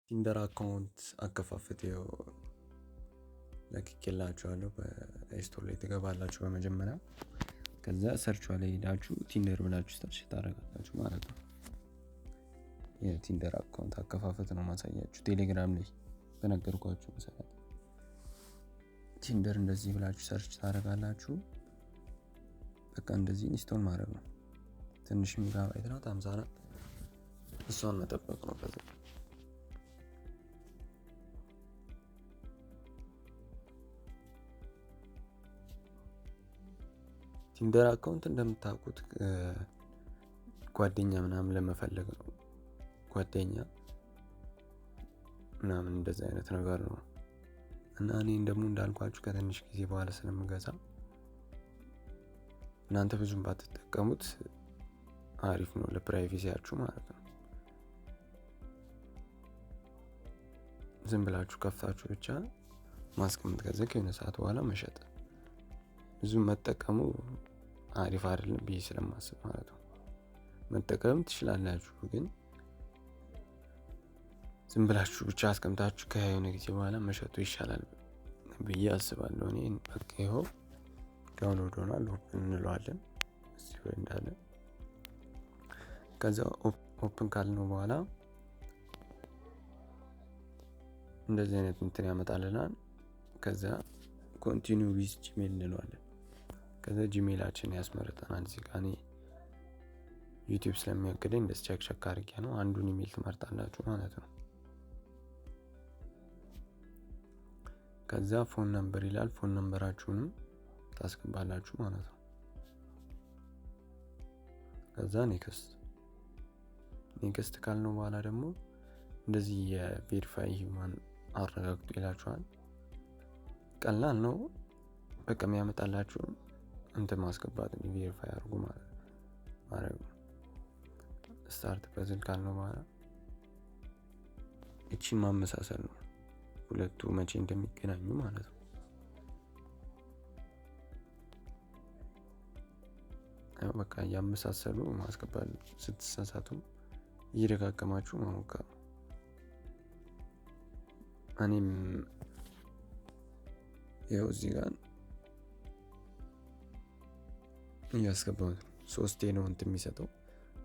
Tinder account አከፋፈት ይኸው ለቅቄላችኋለሁ። በ store ላይ ትገባላችሁ በመጀመሪያ፣ ከዛ search ላይ ሄዳችሁ Tinder ብላችሁ search ታደርጋላችሁ ማለት ነው። የ Tinder account አከፋፈት ነው ማሳያችሁ። ቴሌግራም ላይ በነገርኳችሁ መሰረት Tinder እንደዚህ ብላችሁ search ታደርጋላችሁ። በቃ እንደዚህ install ማድረግ ነው። ትንሽ ሜጋባይት ናት፣ 54፣ እሷን መጠበቅ ነው። ከዛ Tinder account እንደምታውቁት ጓደኛ ምናምን ለመፈለግ ነው። ጓደኛ ምናምን እንደዚህ አይነት ነገር ነው። እና እኔ ደግሞ እንዳልኳችሁ ከትንሽ ጊዜ በኋላ ስለምገዛ እናንተ ብዙም ባትጠቀሙት አሪፍ ነው ለ privacy ያችሁ ማለት ነው። ዝም ብላችሁ ከፍታችሁ ብቻ ማስቀመጥ፣ ከዛ ከሆነ ሰዓት በኋላ መሸጥ። ብዙም መጠቀሙ አሪፍ አይደለም ብዬ ስለማስብ ማለት ነው። መጠቀም ትችላላችሁ፣ ግን ዝም ብላችሁ ብቻ አስቀምጣችሁ ከሆነ ጊዜ በኋላ መሸጡ ይሻላል ብዬ አስባለሁ። እኔ በቃ ይኸው download ሆኗል፣ open እንለዋለን እዚህ ወይ እንዳለ። ከዛ open ካልነው በኋላ እንደዚህ አይነት እንትን ያመጣልናል። ከዛ continue with Gmail እንለዋለን። ከዛ Gmail ኣችን ያስመርጠናል። እዚህ ጋር እኔ YouTube ስለሚያግደኝ እንደዚህ check check አድርጌ ነው። አንዱን ኢሜል ትመርጣላችሁ ማለት ነው። ከዛ phone number ይላል። Phone number ኣችሁንም ታስገባላችሁ ማለት ነው። ከዛ next next ካልነው በኋላ ደግሞ እንደዚህ የ verify human አረጋግጡ ይላችኋል። ቀላል ነው። በቃ የሚያመጣላችሁ እንትን ማስገባት፣ verify አድርጉ ማለት ነው። Start puzzle ካልነው በኋላ እቺን ማመሳሰል ነው፣ ሁለቱ መቼ እንደሚገናኙ ማለት ነው። ያው በቃ እያመሳሰሉ ማስገባት፣ ስትሳሳቱ እየደጋገማችሁ መሞከር ነው። እኔም ይኸው እዚህ ጋር እያስገባሁት ነው። ሶስቴ ነው እንትን የሚሰጠው፣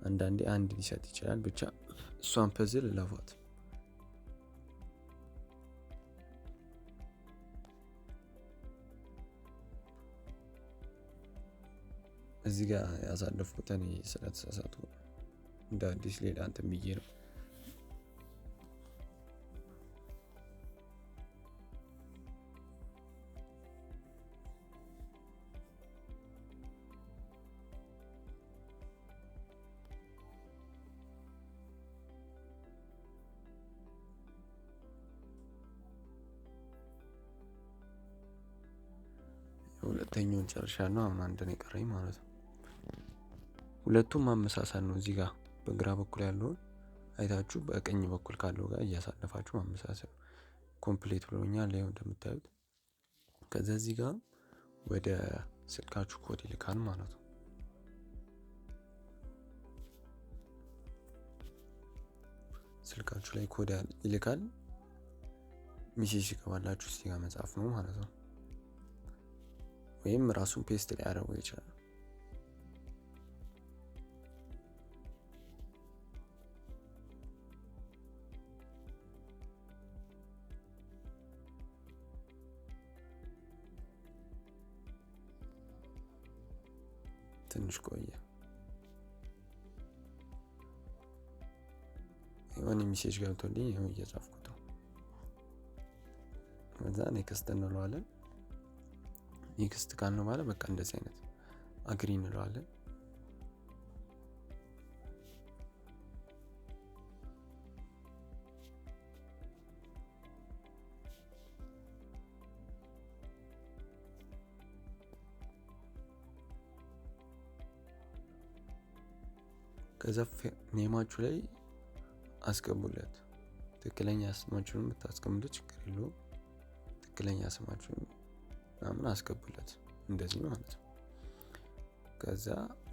አንዳንዴ አንድ ሊሰጥ ይችላል። ብቻ እሷን puzzle ለፏት። እዚህ ጋር ያሳለፍኩት እኔ ስለተሳሳትኩ እንደ አዲስ ሌላ እንትን ብዬ ነው። ሁለተኛውን ጨርሻለሁ። አሁን አንድ ነው የቀረኝ ማለት ነው። ሁለቱም ማመሳሰል ነው። እዚህ ጋር በግራ በኩል ያለውን አይታችሁ በቀኝ በኩል ካለው ጋር እያሳለፋችሁ ማመሳሰል። Complete ብሎኛል፣ ይኸው እንደምታዩት። ከዛ እዚህ ጋር ወደ ስልካችሁ ኮድ ይልካል ማለት ነው። ስልካችሁ ላይ ኮድ ይልካል። Message ሲገባላችሁ እዚህ ጋር መጻፍ ነው ማለት ነው። ወይም ራሱን paste ሊያደርገው ይችላል። ትንሽ ቆየ። የሆነ message ገብቶልኝ ይኸው እየጻፍኩት ነው። ከዛ next እንለዋለን። Next ካልነው በኋላ በቃ እንደዚህ አይነት agree እንለዋለን። ከዛ name ኣችሁ ላይ አስገቡለት። ትክክለኛ ስማችሁን ብታስቀምጡ ችግር የለውም። ትክክለኛ ስማችሁን ምናምን አስገቡለት እንደዚህ ማለት ነው። ከዛ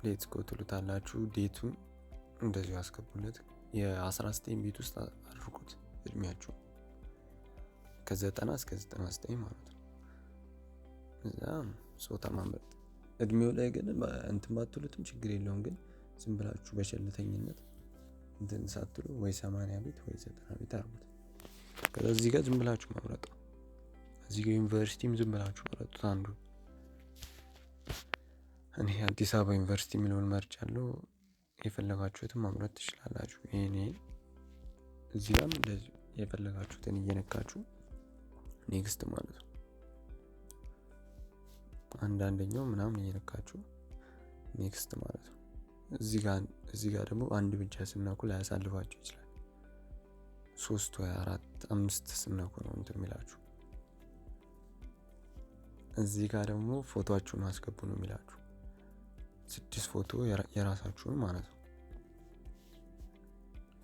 let's go ትሉታላችሁ። Date ኡን እንደዚሁ አስገቡለት። የ19 ቤት ውስጥ አድርጉት። እድሜያችሁ ከ90 እስከ 99 ማለት ነው። እዛ ጾታ ማምረጥ እድሜው ላይ ግን እንትን ባትሉትም ችግር የለውም። ግን ዝም ብላችሁ በቸልተኝነት እንትን ሳትሉ ወይ 80 ቤት ወይ 90 ቤት አርጉት። ከዛ እዚህ ጋር ዝም ብላችሁ መምረጥ ነው። እዚህ ጋር ዩኒቨርሲቲም ዝም ብላችሁ መረጡት አንዱ። እኔ አዲስ አበባ ዩኒቨርሲቲ የሚለውን መርጫለሁ። የፈለጋችሁትን መምረጥ ትችላላችሁ። ይሄን እዚህ ጋርም እንደዚሁ የፈለጋችሁትን እየነካችሁ next ማለት ነው። አንዳንደኛው ምናምን እየነካችሁ next ማለት ነው። እዚህ ጋር ደግሞ አንድ ብቻ ስነኩ ላያሳልፋችሁ ይችላል። 3 ወይ 4 5 ስነኩ ነው እንትን የሚላችሁ። እዚህ ጋር ደግሞ ፎቶአችሁን አስገቡ ነው የሚላችሁ። 6 ፎቶ የራሳችሁን ማለት ነው።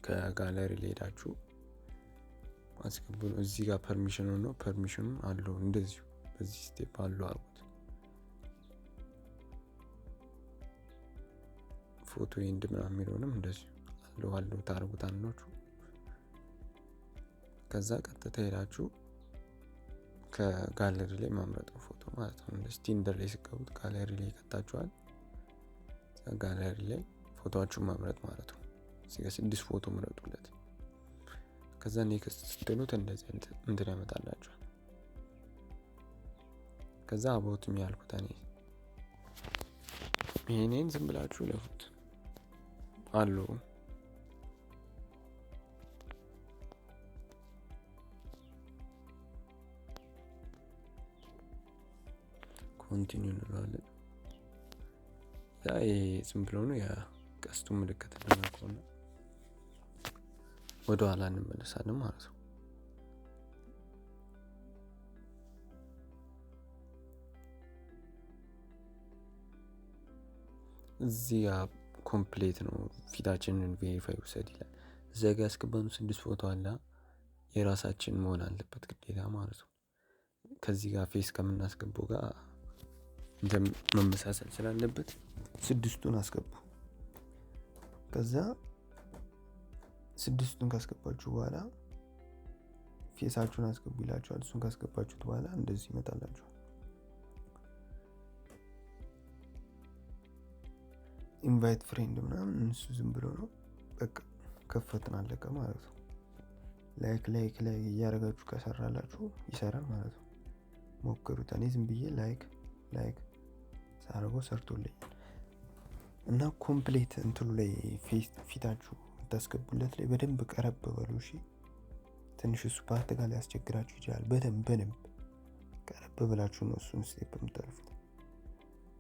ከጋለሪ ላይ ሄዳችሁ አስገቡ ነው። እዚህ ጋር permission ኑ ነው፣ permission ኑ allow እንደዚሁ በዚህ step allow አድርጉት። ፎቶ end ምናምን የሚለውንም እንደዚሁ allow allow ታደርጉታላችሁ። ከዛ ቀጥታ ሄዳችሁ ከጋለሪ ላይ መምረጥ ነው ፎቶ ማለት ነው። እንደዚህ Tinder ላይ ስትገቡት ጋለሪ ላይ ይከታችኋል። ጋለሪ ላይ ፎቶአችሁን መምረጥ ማለት ነው። እዚህ ጋር 6 ፎቶ ምረጡለት። ከዛ next ስትሉት እንደዚህ እንትን ያመጣላችኋል። ከዛ about me ያልኩት እኔ ይሄንን ዝም ብላችሁ ለፉት allow። Continue እንለዋለን። ያ ይሄ ዝም ብሎ ነው የቀስቱ ምልክት እንነካውና ወደ ኋላ እንመለሳለን ማለት ነው። እዚህ ጋር complete ነው ፊታችንን verify ውሰድ ይላል። እዛ ጋር ያስገባነው 6 ፎቶ አለ የራሳችን መሆን አለበት ግዴታ ማለት ነው። ከዚህ ጋር face ከምናስገባው ጋር እንትን መመሳሰል ስላለበት 6ቱን አስገቡ። ከዛ 6ቱን ካስገባችሁ በኋላ face ኣችሁን አስገቡ ይላችኋል። እሱን ካስገባችሁት በኋላ እንደዚህ ይመጣላችኋል። Invite friend ምናምን እሱ ዝም ብሎ ነው በቃ ከፈትን አለቀ ማለት ነው። Like like like እያደረጋችሁ ከሰራላችሁ ይሰራል ማለት ነው። ሞክሩት። እኔ ዝም ብዬ like like ሳደርገው ሰርቶልኛል። እና complete እንትኑ ላይ ፊታችሁ የምታስገቡለት ላይ በደንብ ቀረብ በሉ እሺ። ትንሽ እሱ part ጋር ሊያስቸግራችሁ ይችላል። በደንብ ቀረብ ብላችሁ ነው እሱን step የምታልፉት።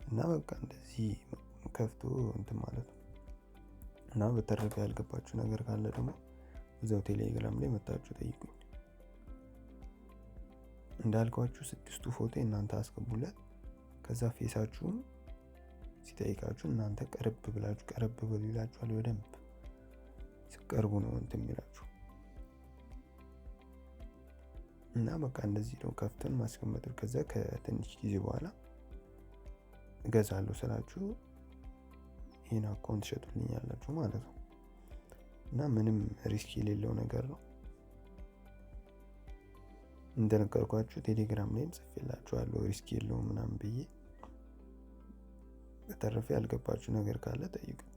እና በቃ እንደዚህ ከፍቶ እንትን ማለት ነው። እና በተረፈ ያልገባችሁ ነገር ካለ ደግሞ እዛው ቴሌግራም ላይ መጣችሁ ጠይቁኝ። እንዳልኳችሁ 6ቱ ፎቶ እናንተ አስገቡለት። ከዛ face ኣችሁን ሲጠይቃችሁ እናንተ ቀረብ ብላችሁ ቀረብ በሉ ይላችኋል። በደንብ ስትቀርቡ ነው እንትን የሚላችሁ። እና በቃ እንደዚህ ነው ከፍተን ማስቀመጥ። ከዛ ከትንሽ ጊዜ በኋላ እገዛለሁ ስላችሁ ይሄን account ትሸጡልኛላችሁ ማለት ነው። እና ምንም risk የሌለው ነገር ነው። እንደነገርኳችሁ ቴሌግራም ላይም ጽፌላችኋለሁ risk የለውም ምናምን ብዬ። በተረፈ ያልገባችሁ ነገር ካለ ጠይቁኝ።